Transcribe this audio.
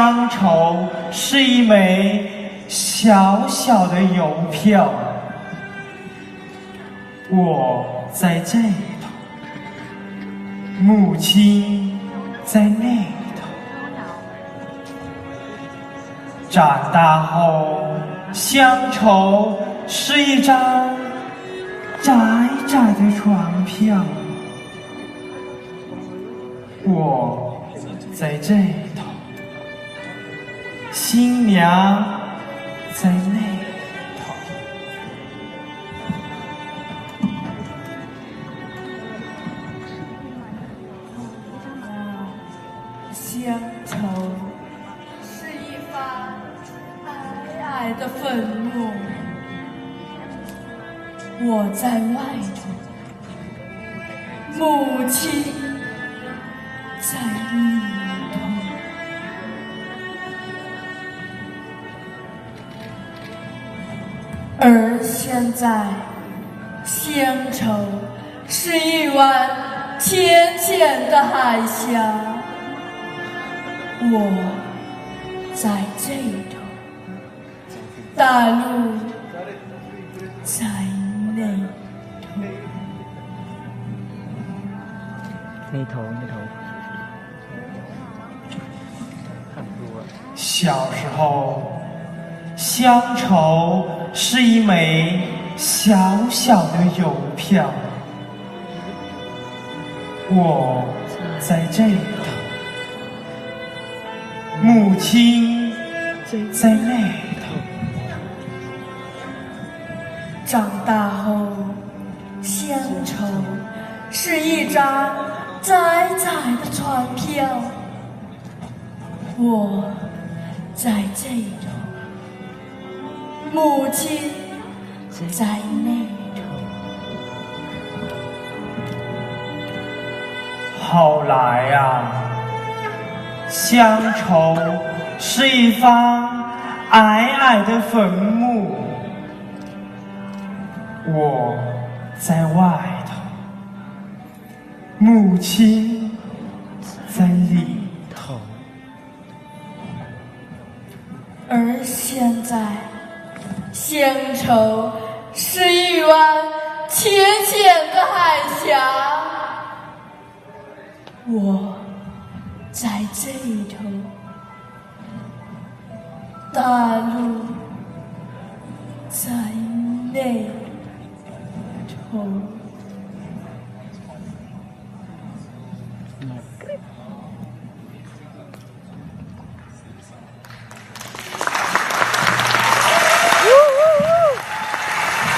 乡愁是一枚小小的邮票，我在这头，母亲在那头。长大后，乡愁是一张窄窄的船票。 我在这头，新娘在那头。乡愁是一方矮矮的坟墓，我在外头， 母亲在里头。而现在，乡愁是一湾浅浅的海峡，我在这头， 大陆在那头。那头，那头。小时候，乡愁是一枚小小的邮票，我在这头，母亲在那头。 长大后，乡愁是一张窄窄的船票，我在这头，母亲在那头。后来啊，乡愁是一方矮矮的坟墓， 我在外头，母亲在里头。而现在，乡愁是一湾浅浅的海峡，我在这头，大陆在那头。